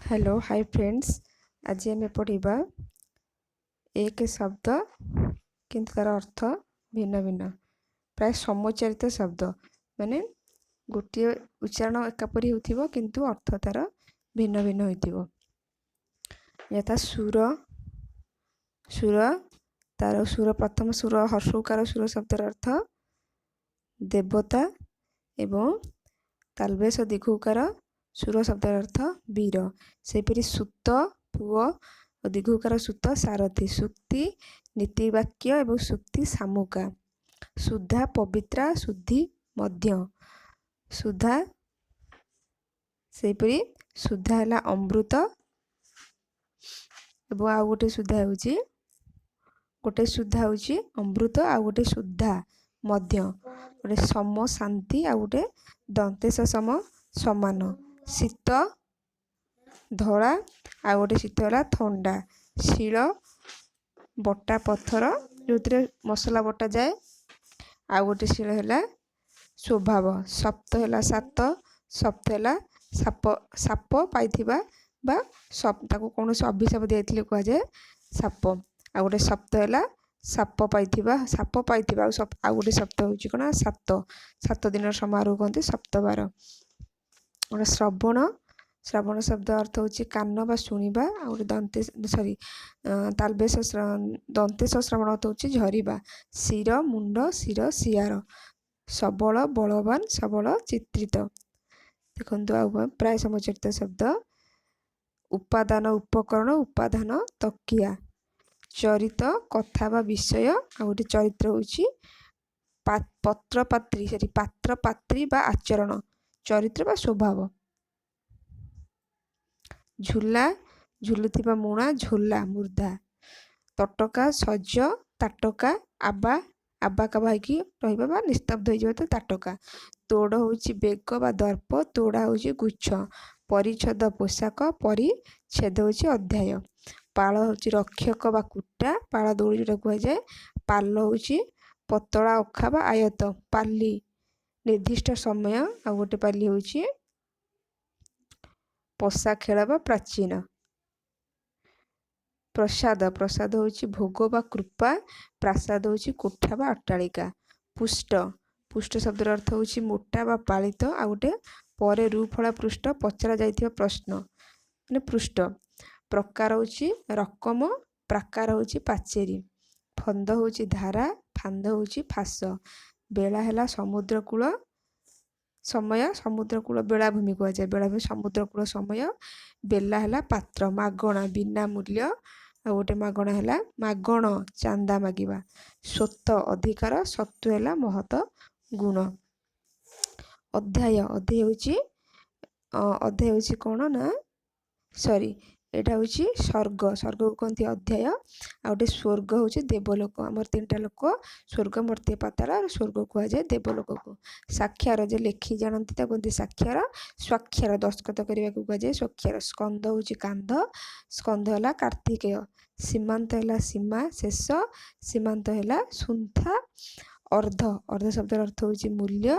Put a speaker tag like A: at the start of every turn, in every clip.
A: Hello high friends, ଆଜି ଆମେ ପଢ଼ିବା ଏକ ଶବ୍ଦ କିନ୍ତୁ ତା'ର ଅର୍ଥ ଭିନ୍ନ ଭିନ୍ନ, ପ୍ରାୟ ସମୋଚ୍ଚାରିତ ଶବ୍ଦ। ମାନେ ଗୋଟିଏ ଉଚ୍ଚାରଣ ଏକାପରି ହେଉଥିବ କିନ୍ତୁ ଅର୍ଥ ତା'ର ଭିନ୍ନ ଭିନ୍ନ ହୋଇଥିବ। ଯଥା ସୁର, ସୁର ତାର ସୁର ପ୍ରଥମ ସୁର ହର୍ଷଉକାର ସୁର ଶବ୍ଦର ଅର୍ଥ ଦେବତା ଏବଂ ତାଲବେଶ ଦୀର୍ଘଉକାର ସୁର ଶବ୍ଦର ଅର୍ଥ ବୀର। ସେହିପରି ସୁତ ପୁଅ ଓ ଦୀର୍ଘଉକାର ସୁତ ସାରଥୀ, ସୁକ୍ତି ନୀତିବାକ୍ୟ ଏବଂ ସୁକ୍ତି ଶାମୁକା, ସୁଧା ପବିତ୍ରା, ଶୁଦ୍ଧି ମଧ୍ୟ ସୁଧା। ସେହିପରି ସୁଧା ହେଲା ଅମୃତ ଏବଂ ଆଉ ଗୋଟେ ସୁଧା ହେଉଛି, ଗୋଟେ ସୁଧା ହେଉଛି ଅମୃତ, ଆଉ ଗୋଟେ ସୁଧା ମଧ୍ୟ, ଗୋଟେ ସମ ଶାନ୍ତି, ଆଉ ଗୋଟେ ଦନ୍ତେଶ ସମ ସମାନ। ଶୀତ ଧଳା, ଆଉ ଗୋଟେ ଶୀତ ହେଲା ଥଣ୍ଡା। ଶିଳ ବଟା ପଥର ଯେଉଁଥିରେ ମସଲା ବଟାଯାଏ, ଆଉ ଗୋଟେ ଶିଳ ହେଲା ସ୍ୱଭାବ। ସପ୍ତ ହେଲା ସାତ, ସପ୍ତ ହେଲା ସାପ, ସାପ ପାଇଥିବା ବା ତାକୁ କୌଣସି ଅଭିଶାପ ଦିଆଯାଇଥିଲେ କୁହାଯାଏ ସାପ। ଆଉ ଗୋଟେ ସପ୍ତ ହେଲା ସାପ ପାଇଥିବା, ସାପ ପାଇଥିବା। ଆଉ ଆଉ ଗୋଟେ ସପ୍ତ ହେଉଛି କ'ଣ? ସାତ, ସାତ ଦିନର ସମାରୋହ କୁହନ୍ତି ସପ୍ତବାର। ଗୋଟେ ଶ୍ରବଣ, ଶ୍ରବଣ ଶବ୍ଦ ଅର୍ଥ ହେଉଛି କାନ ବା ଶୁଣିବା। ଆଉ ଗୋଟେ ଦନ୍ତେ ସରି ତାଲବେଶ ଦନ୍ତେଶ ଶ୍ରବଣ ଅର୍ଥ ହେଉଛି ଝରିବା। ଶିର ମୁଣ୍ଡ, ଶିର ଶିଆର। ସବଳ ବଳବାନ, ସବଳ ଚିତ୍ରିତ। ଦେଖନ୍ତୁ ଆଉ ପ୍ରାୟ ସମୋଚ୍ଚାରିତ ଶବ୍ଦ। ଉପାଦାନ ଉପକରଣ, ଉପାଦାନ ତକିଆ। ଚରିତ କଥା ବା ବିଷୟ, ଆଉ ଗୋଟେ ଚରିତ୍ର ହେଉଛି ପତ୍ରପାତ୍ରୀ ସରି ପାତ୍ର ପାତ୍ରୀ ବା ଆଚରଣ, ଚରିତ୍ର ବା ସ୍ୱଭାବ। ଝୁଲା ଝୁଲୁଥିବା ମୁଣା, ଝୋଲା ମୂର୍ଦ୍ଧା। ତଟକା ସଜ, ତାଟକା ଆବା, ଆବା କାବା ହେଇକି ରହିବା ବା ନିସ୍ତବ୍ଧ ହେଇଯିବା ତ ତାଟକା। ତୋଡ଼ ହେଉଛି ବେଗ ବା ଦର୍ପ, ତୋଡ଼ା ହେଉଛି ଗୁଚ୍ଛ। ପରିଚ୍ଛଦ ପୋଷାକ, ପରିଚ୍ଛେଦ ହେଉଛି ଅଧ୍ୟାୟ। ପାଳ ହେଉଛି ରକ୍ଷକ ବା କୁଟା, ପାଳ ଦଉଡ଼ି ଯେଉଁଟା କୁହାଯାଏ। ପାଲ ହେଉଛି ପତଳା ଅଖା ବା ଆୟତ। ପାଲି ନିର୍ଦ୍ଦିଷ୍ଟ ସମୟ, ଆଉ ଗୋଟେ ପାଲି ହେଉଛି ପଶା ଖେଳ ବା ପ୍ରାଚୀନ। ପ୍ରସାଦ, ପ୍ରସାଦ ହେଉଛି ଭୋଗ ବା କୃପା, ପ୍ରାସାଦ ହେଉଛି କୋଠା ବା ଅଟ୍ଟାଳିକା। ପୁଷ୍ଟ, ପୁଷ୍ଟ ଶବ୍ଦର ଅର୍ଥ ହେଉଛି ମୋଟା ବା ପାଳିତ। ଆଉ ଗୋଟେ ପରେ ରୁ ଫଳା ପୃଷ୍ଠ, ପଚରା ଯାଇଥିବା ପ୍ରଶ୍ନ ମାନେ ପୃଷ୍ଠ। ପ୍ରକାର ହେଉଛି ରକମ, ପ୍ରାକାର ହେଉଛି ପାଚେରୀ। ଫନ୍ଦ ହେଉଛି ଧାରା, ଫାନ୍ଦ ହେଉଛି ଫାଶ। ବେଳା ହେଲା ସମୁଦ୍ର କୂଳ ସମୟ, ସମୁଦ୍ର କୂଳ ବେଳାଭୂମି କୁହାଯାଏ, ବେଳାଭୂମି ସମୁଦ୍ର କୂଳ ସମୟ। ବେଲା ହେଲା ପାତ୍ର। ମାଗଣା ବିନା ମୂଲ୍ୟ, ଆଉ ଗୋଟେ ମାଗଣା ହେଲା ମାଗଣ ଚାନ୍ଦା ମାଗିବା। ସ୍ୱତ ଅଧିକାର, ସତ୍ୱ ହେଲା ମହତ ଗୁଣ। ଅଧ୍ୟାୟ, ଅଧ୍ୟାୟ ହେଉଛି, ଅଧ୍ୟାୟ ହେଉଛି କ'ଣ ନା ସରି ଏଇଟା ହେଉଛି ସ୍ୱର୍ଗ, ସ୍ୱର୍ଗକୁ କହନ୍ତି ଅଧ୍ୟାୟ। ଆଉ ଗୋଟେ ସ୍ୱର୍ଗ ହେଉଛି ଦେବଲୋକ। ଆମର ତିନିଟା ଲୋକ, ସ୍ୱର୍ଗ ମର୍ତ୍ତ୍ୟ ପାତାଳ, ଆଉ ସ୍ୱର୍ଗ କୁହାଯାଏ ଦେବଲୋକକୁ। ସାକ୍ଷର ଯେ ଲେଖି ଜାଣନ୍ତି ତାକୁ କୁହନ୍ତି ସାକ୍ଷର। ସ୍ୱାକ୍ଷର ଦସ୍ତଖତ କରିବାକୁ କୁହାଯାଏ ସ୍ୱାକ୍ଷର। ସ୍କନ୍ଦ ହେଉଛି କାନ୍ଧ, ସ୍କନ୍ଦ ହେଲା କାର୍ତ୍ତିକେୟ। ସୀମାନ୍ତ ହେଲା ସୀମା ଶେଷ, ସୀମାନ୍ତ ହେଲା ସୁନ୍ଥା। ଅର୍ଦ୍ଧ, ଅର୍ଦ୍ଧ ଶବ୍ଦର ଅର୍ଥ ହେଉଛି ମୂଲ୍ୟ,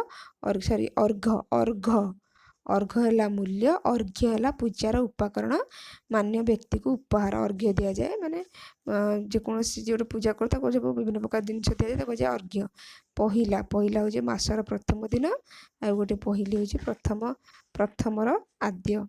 A: ସରି ଅର୍ଘ, ଅର୍ଘ, ଅର୍ଘ ହେଲା ମୂଲ୍ୟ। ଅର୍ଘ୍ୟ ହେଲା ପୂଜାର ଉପକରଣ, ମାନ୍ୟ ବ୍ୟକ୍ତିକୁ ଉପହାର ଅର୍ଘ୍ୟ ଦିଆଯାଏ। ମାନେ ଯେକୌଣସି ଗୋଟେ ପୂଜା କରୁ ତାକୁ ସବୁ ବିଭିନ୍ନ ପ୍ରକାର ଜିନିଷ ଦିଆଯାଏ, ତାକୁ କୁହାଯାଏ ଅର୍ଘ୍ୟ। ପହିଲା, ପହିଲା ହେଉଛି ମାସର ପ୍ରଥମ ଦିନ, ଆଉ ଗୋଟେ ପହିଲି ହେଉଛି ପ୍ରଥମ, ପ୍ରଥମର ଆଦ୍ୟ।